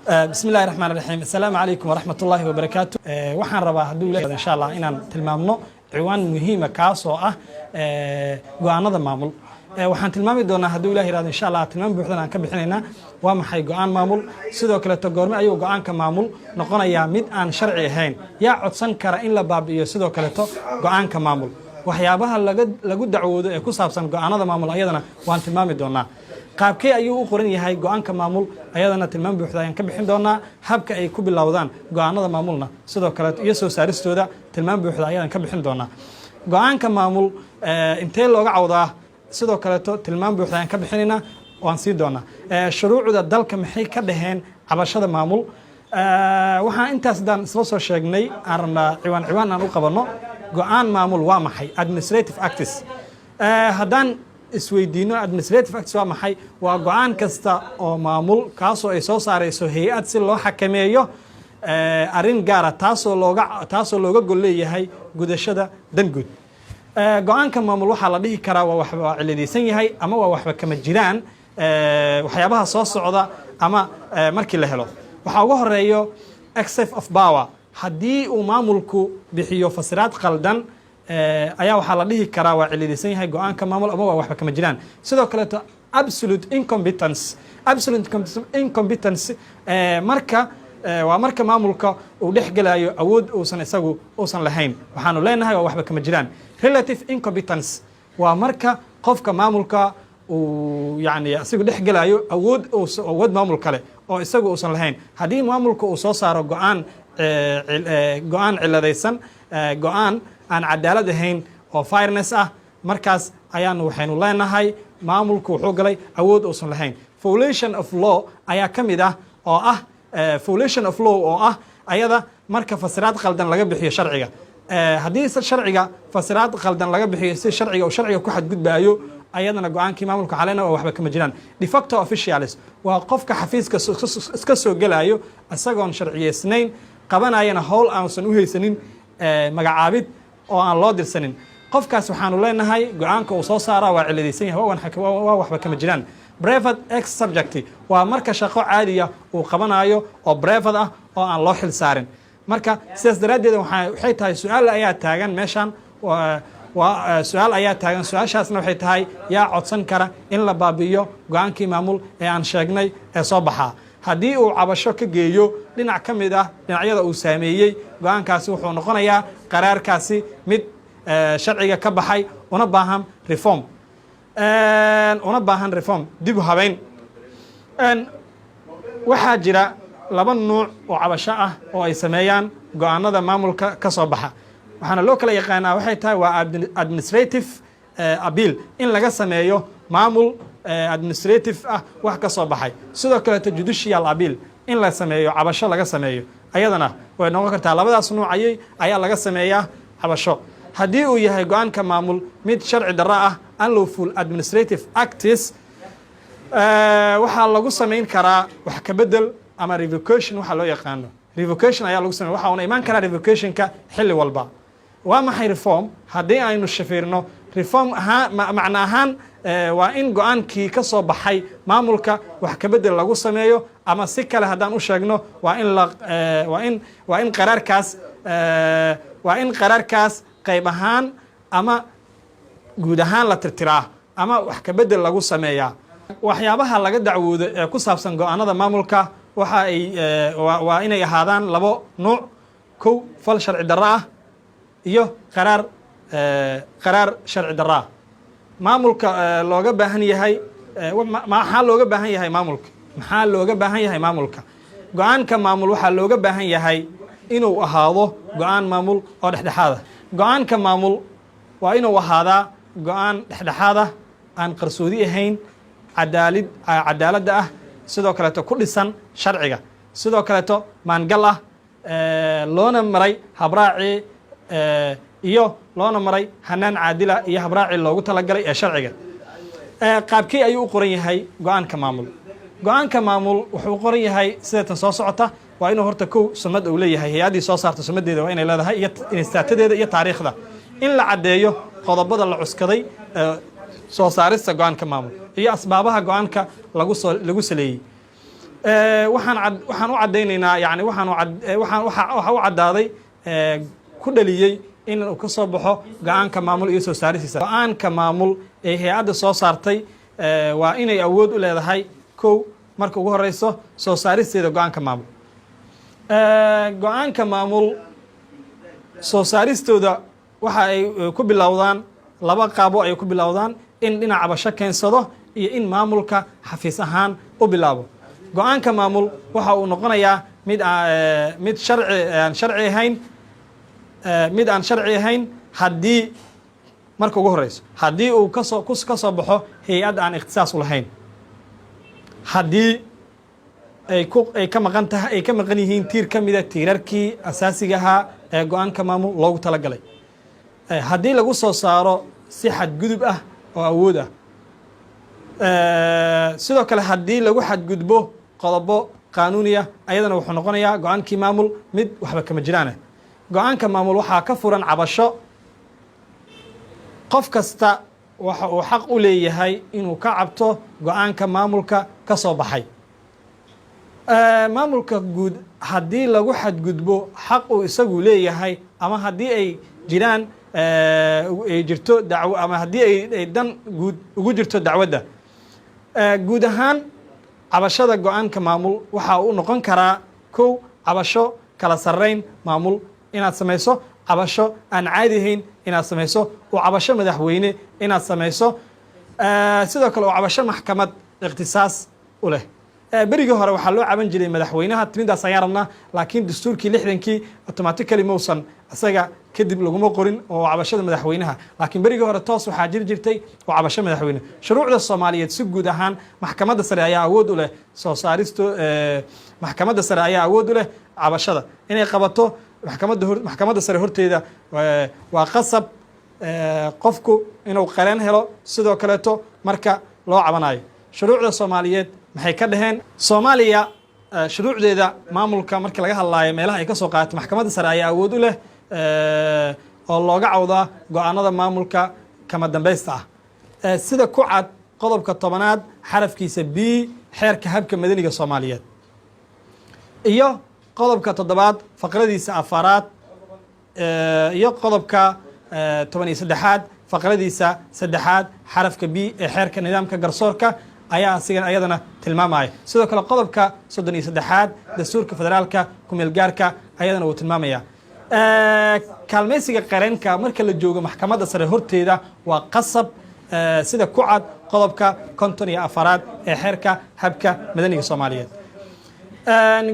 Bismi illahi raxmaan raxiim. Assalaamu calaykum waraxmat ullaahi wabarakaatu. Waxaan rabaa, hadduu Ilaah, insha Allah, inaan tilmaamno ciwaan muhiima, kaasoo ah go-aanada maamul. Waxaan tilmaami doonaa, hadduu Ilah yirahdo, insha Allah, tilmaam buuxdan aan ka bixinaynaa waa maxay go-aan maamul. Sidoo kaleeto, goorme ayuu go-aanka maamul noqonayaa mid aan sharci ahayn? Yaa codsan kara in la baabi'iyo sidoo kaleeto go-aanka maamul? Waxyaabaha lagu dacwoodo ee ku saabsan go-aanada maamul ayadana waan tilmaami doonaa. Qaabkee ayuu u qoran yahay go-aanka maamul? Ayadana tilmaam buuxda ayaan ka bixin doonaa. Habka ay ku bilowdaan go-aanada maamulna sidoo kaleeto iyo soo saaristooda tilmaam buuxda ayadaan ka bixin doonaa. Go-aanka maamul intee looga cawdaa? Sidoo kaleeto tilmaam buuxda ayaan ka bixinaynaa, waan sii doonaa. Shuruucda dalka maxay ka dhaheen cabashada maamul? Waxaan intaas haddaan isla soo sheegnay, aan rabnaa ciwaan ciwaan aan u qabanno. Go-aan maamul waa maxay? Administrative acts haddaan isweydiino, administrative acts waa maxay? Waa go-aan kasta oo maamul kaasoo ay soo saarayso hay-ad si loo xakameeyo arrin gaara, taasoo looga gol leeyahay gudashada dan guud. Go-aanka maamul waxaa la dhihi karaa waa waxba waa ciladaysan yahay ama waa waxba kama jiraan waxyaabaha soo socda ama markii la helo. Waxaa uga horeeyo excess of power. Haddii uu maamulku bixiyo fasiraad qaldan, ayaa waxaa la dhihi karaa waa ciladaysan yahay go-aanka maamul ama waa waxba kama jiraan. Sidoo kaleeto, absolute incompetence. Absolute incompetence marka waa marka maamulka uu dhex gelayo awood uusan isagu uusan lahayn, waxaanu leenahay waa waxba kama jiraan. Relative incompetence waa marka qofka maamulka uu yani isagu dhex gelayo awood maamul kale oo isagu uusan lahayn. Haddii maamulka uu soo saaro go-aan ciladaysan, go-aan aan cadaalad ahayn oo fairness ah, markaas ayaanu waxaynu leenahay maamulku wuxuu galay awood uusan lahayn. Violation of law ayaa ka mid ah, oo ah violation of law oo ah ayada marka fasiraad qaldan laga bixiyo sharciga. Haddii sharciga fasiraad qaldan laga bixiyo, si sharciga uu sharciga ku xadgudbaayo, ayadana go-aankii maamulka xalena waa waxba kama jiraan. De facto officials waa qofka xafiiska iska soo gelayo isagoon sharciyeysnayn, qabanayana howl aansan u haysanin magacaabid oo aan loo dirsanin. Qofkaas waxaanu leenahay go-aanka uu soo saara waa ciladaysan yahay, waa waxba kama jiraan. Private ex subject waa marka shaqo caadiya uu qabanayo oo private ah oo aan loo xil saarin. Marka sidaas daraaddeed waxay tahay su-aal ayaa taagan meeshan, waa su-aal ayaa taagan. Su-aashaasna waxay tahay: yaa codsan kara in la baabi'iyo go-aankii maamul ee aan sheegnay ee soo baxaa? Haddii uu cabasho ka geeyo dhinac ka mid ah dhinacyada uu saameeyey go-aankaasi, wuxuu noqonayaa qaraarkaasi mid sharciga ka baxay, una baahan reform, una baahan reform, dib u habeyn. Waxaa jira laba nuuc oo cabasho ah oo ay sameeyaan go-aanada maamulka ka soo baxa. Waxaana loo kala yaqaanaa, waxay tahay, waa administrative appeal, in laga sameeyo maamul administrative ah wax ka soo baxay. Sidoo kaleeto, judicial appeal, in la sameeyo cabasho laga sameeyo, ayadana way noqon kartaa. Labadaas nuuc ayaa laga sameeyaa cabasho. Haddii uu yahay go-aanka maamul mid sharci darro ah, unlawful administrative acts, waxaa lagu samayn karaa wax ka bedel ama revocation. Waxaa loo yaqaano revocation ayaa lagu samey. Waxa uuna imaan karaa revocationka xilli walba. Waa maxay reform? Haddii aynu shafiirno reform ahaan, macno ahaan, waa in go-aankii ka soo baxay maamulka wax ka bedel lagu sameeyo, ama si kale haddaan u sheegno, waa in la waa in waa in qaraarkaas waa in qaraarkaas qayb ahaan ama guud ahaan la tirtiraa ama wax ka bedel lagu sameeyaa. Waxyaabaha laga dacwoodo ee ku saabsan go-aanada maamulka waxa ay waa inay ahaadaan labo nuuc: kow, fal sharci darro ah, iyo qaraar sharci darro ah. Maamulka looga baahan yahay, maxaa looga baahan yahay maamulka? Maxaa looga baahan yahay maamulka? Go-aanka maamul waxaa looga baahan yahay inuu ahaado go-aan maamul oo dhexdhexaad ah. Go-aanka maamul waa inuu ahaadaa go-aan dhexdhexaad ah, aan qarsoodi ahayn, cadaaladda ah, sidoo kaleeto ku dhisan sharciga, sidoo kaleeto maangal ah, loona maray habraacii iyo loona maray hanaan caadila iyo habraacii loogu talagalay ee sharciga. Qaabkii ayuu u qoran yahay go-aanka maamul? Go-aanka maamul wuxuu qoran yahay sideetan soo socota. Waa inuu horta kow sumad uu leeyahay. Hay-addii soo saarta sumadeeda waa inay leedahay, iyo instaatadeeda iyo taariikhda. In la caddeeyo qodobada la cuskaday soo saarista go-aanka maamul iyo asbaabaha go-aanka lagu soo lagu saleeyey. Waxaan u caddaynaynaa, yani waxaan waxaan waxa u caddaaday ku dhaliyey in uu ka soo baxo go-aanka maamul iyo soo saaristiisa. Go-aanka maamul ee hay-adda soo saartay waa inay awood u leedahay, kow, marka ugu horeyso soo saaristeeda go-aanka maamul. Go-aanka maamul soo saaristooda waxa ay ku bilowdaan laba qaabo ay ku bilowdaan: in dhinac cabasho keensado iyo in maamulka xafiis ahaan u bilaabo. Go-aanka maamul waxa uu noqonayaa mid sharci aan sharci ahayn, mid aan sharci ahayn haddii marka ugu horeyso haddii uu ka soo baxo hay-ad aan ikhtisaas u lahayn, haddii ay ka maqan tahay, ay ka maqan yihiin tiir ka mida tiirarkii asaasiga ahaa ee go-aanka maamul loogu talagalay, haddii lagu soo saaro si xadgudub ah oo awood ah, sidoo kale haddii lagu xadgudbo qodobo qaanuuniya, ayadana wuxuu noqonayaa go-aankii maamul mid waxba kama jiraanah. Go-aanka maamul waxaa ka furan cabasho. Qof kasta waxa uu xaq u leeyahay inuu ka cabto go-aanka maamulka ka soo baxay. Maamulka guud haddii lagu xadgudbo xaq uu isagu leeyahay, ama haddii ay jiraan ay jirto dacwo, ama haddii ay dan guud ugu jirto dacwadda. Guud ahaan cabashada go-aanka maamul waxa uu noqon karaa, kow, cabasho kala sarreyn maamul inaad samayso, cabasho aan caadi ahayn inaad samayso, oo cabasho madaxweyne inaad samayso, sidoo kale oo cabasho maxkamad ikhtisaas u leh. Berigii hore waxaa loo caban jiray madaxweynaha, timidaas ayaan rabnaa, laakiin dastuurkii 60-kii automatically mausan isaga kadib laguma qorin oo cabashada madaxweynaha, laakiin berigii hore toos waxaa jiri jirtay oo cabasho madaxweyne. Shuruucda Soomaaliyeed si guud ahaan maxkamadda sare ayaa awood u leh soo saaristo. Maxkamadda sare ayaa awood u leh cabashada inay qabato. Maxkamadda sare horteeda waa qasab qofku inuu qareen helo sidoo kaleeto marka loo cabanayo. Shuruucda Soomaaliyeed maxay ka dhaheen? Soomaaliya shuruucdeeda maamulka marka laga hadlaayo, meelaha ay ka soo qaadatay, maxkamadda sare ayaa awood u leh oo looga cawdaa go-aanada maamulka kama dambaysta ah, sida ku cad qodobka 10aad xarafkiisa B xeerka habka madaniga Soomaaliyeed iyo qodobka 7aad faqradiisa afaraad iyo qodobka 13aad faqradiisa saddexaad xarafka B ee xeerka nidaamka garsoorka ayaa asigan ayadana tilmaamaya. Sidoo kale qodobka 33aad dastuurka federaalka kumeelgaarka ayadana wuu tilmaamaya. Kaalmaysiga qareenka marka la joogo maxkamadda sare horteeda waa qasab, sida ku cad qodobka 54aad ee xeerka habka madaniga Soomaaliyeed.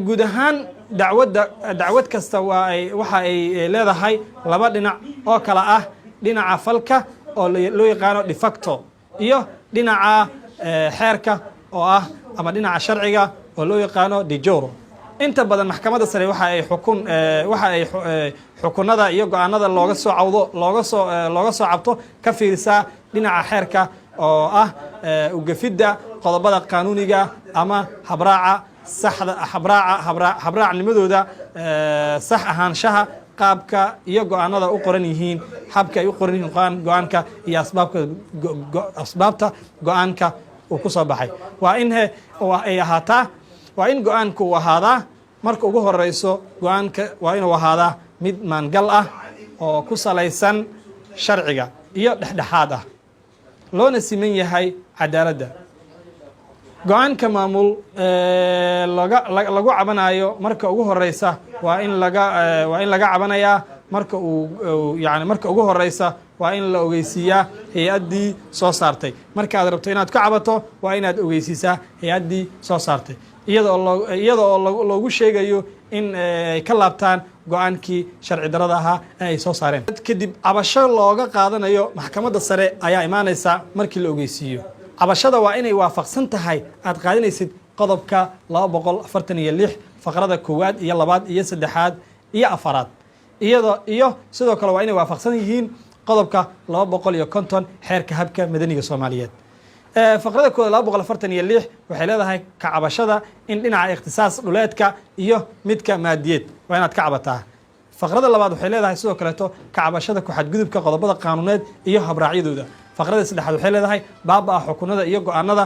Guud ahaan dacwadda, dacwad kasta waa ay waxa ay leedahay laba dhinac oo kala ah dhinaca falka oo loo yaqaano de facto iyo dhinaca xeerka oo ah ama dhinaca sharciga oo loo yaqaano de jure. Inta badan maxkamadda sare waxa ay xukun waxa ay xukunada iyo go-aanada looga soo cawdo, looga soo cabto ka fiirisaa dhinaca xeerka oo ah ugafidda qodobada qaanuuniga ama habraaca saxda, habraaca habraacnimadooda, sax ahaanshaha qaabka iyo go-aanada u qoran yihiin, habka ay u qoran yihiin go-aanka iyo asbaabta go-aanka uu ku soo baxay. Waa in ay ahaataa, waa in go-aanka uu ahaadaa, marka ugu horeyso go-aanka waa inuu ahaadaa mid maangal ah oo ku salaysan sharciga iyo dhexdhexaad ah, loona siman yahay cadaaladda. Go-aanka maamul lagu cabanayo marka ugu horeysa waa in laga cabanayaa marka uu yani marka ugu horeysa waa in la ogeysiiyaa hay-addii soo saartay. Marka aad rabto inaad ka cabato, waa inaad ogeysiisaa hay-addii soo saartay, iyada oo loogu sheegayo in ay ka laabtaan go-aankii sharci darada ahaa ee ay soo saareen. Kadib cabasho looga qaadanayo maxkamadda sare ayaa imaanaysa markii la ogeysiiyo. Cabashada waa inay waafaqsan tahay aad qaadanaysid qodobka 246 faqrada koowaad iyo labaad iyo saddexaad iyo afaraad, iyadoo iyo sidoo kale waa inay waafaqsan yihiin qodobka 250 xeerka habka madaniga Soomaaliyeed. Faqrada kooda 246 waxay leedahay ka cabashada in dhinaca ikhtisaas dhuleedka iyo midka maadiyeed waa inaad ka cabataa. Faqrada labaad waxay leedahay sidoo kaleeto ka cabashada ku-xadgudubka qodobada qaanuuneed iyo habraacyadooda. Faqrada saddexaad waxay leedahay baaba-a xukunada iyo go-aanada.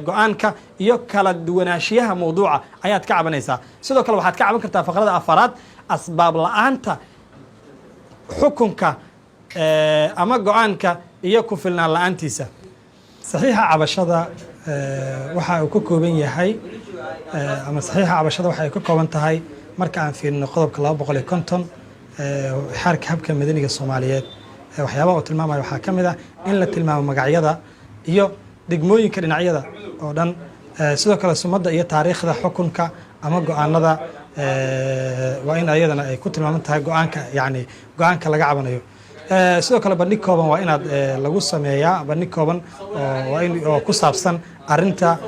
go-aanka iyo kala duwanaanshiyaha mawduuca ayaad ka cabanaysaa. Sidoo kale waxaad ka caban kartaa faqrada afaraad, asbaab la-aanta xukunka ama go-aanka iyo ku filnaan la-aantiisa. Saxiixa cabashada waxa uu ka kooban yahay ama saxiixa cabashada waxa ay ka kooban tahay, marka aan fiirino qodobka 250 xeerka habka madaniga Soomaaliyeed, waxyaabaha uu tilmaamayo waxaa ka mid ah in la tilmaamo magacyada iyo degmooyinka dhinacyada oo dhan. Sidoo kale sumadda iyo taariikhda xukunka ama go-aanada waa in ayadana ay ku tilmaaman tahay go-aanka, yani go-aanka laga cabanayo. Sidoo kale bandhig kooban waa inaad lagu sameeyaa, bandhig kooban oo in oo ku saabsan arinta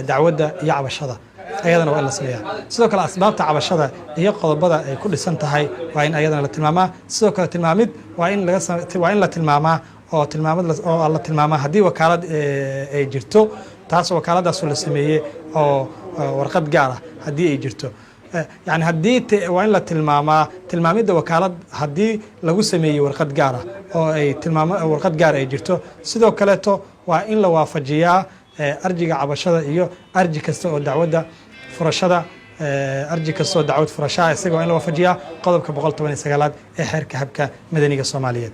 dacwadda iyo cabashada ayadana waa in la sameeyaa. Sidoo kale asbaabta cabashada iyo qodobada ay ku dhisan tahay waa in ayadana la tilmaamaa. Sidoo kale tilmaamid waa in laga waa in la tilmaamaa oo tilmaamad oo la tilmaamaa haddii wakaalad ay jirto, taas wakaaladaasu la sameeyey oo warqad gaar ah haddii ay jirto. Yani haddii waa in la tilmaamaa tilmaamidda wakaalad haddii lagu sameeyey warqad gaar ah oo ay tilmaamo warqad gaar ay jirto. Sidoo kaleeto waa in la waafajiyaa arjiga cabashada iyo arji kasta oo dacwadda furashada, arji kasta oo dacwad furashaha isaga waa in la waafajiyaa qodobka 119aad ee xeerka habka madaniga Soomaaliyeed.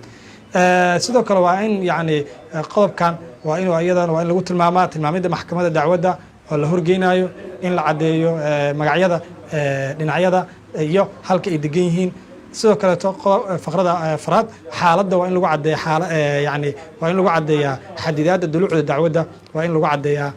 Sidoo kale waa in yani qodobkan waa inuu iyadana waa in lagu tilmaamaa tilmaamidda maxkamadda dacwadda oo la horgeynayo, in la caddeeyo magacyada dhinacyada iyo halka ay degan yihiin. Sidoo kaleeto faqrada afraad, xaaladda waa in lagu caddeeya xaala, yani waa in lagu caddeeyaa xadidaadda dulucda dacwadda, waa in lagu caddeeyaa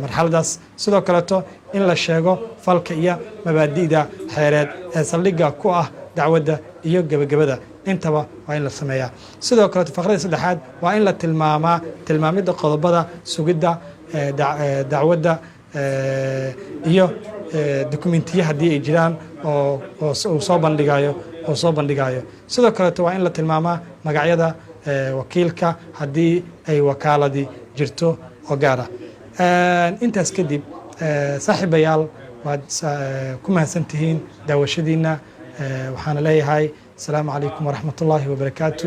marxaladaas. Sidoo kaleeto in la sheego falka iyo mabaadi'da xeereed ee saldhigga ku ah dacwadda iyo gebagabada, intaba waa in la sameeyaa. Sidoo kaleeto faqradii saddexaad waa in la tilmaamaa tilmaamidda qodobada sugidda dacwadda iyo dokumentiye haddii ay jiraan oo uu soo bandhigayo oo soo bandhigayo. Sidoo kaleeto waa in la tilmaamaa magacyada wakiilka haddii ay wakaaladi jirto oo gaar ah. Intaas kadib, saaxiibayaal, waad ku mahadsan tihiin daawashadiina. Waxaana leeyahay asalaamu calaykum waraxmat ullaahi wabarakaatu.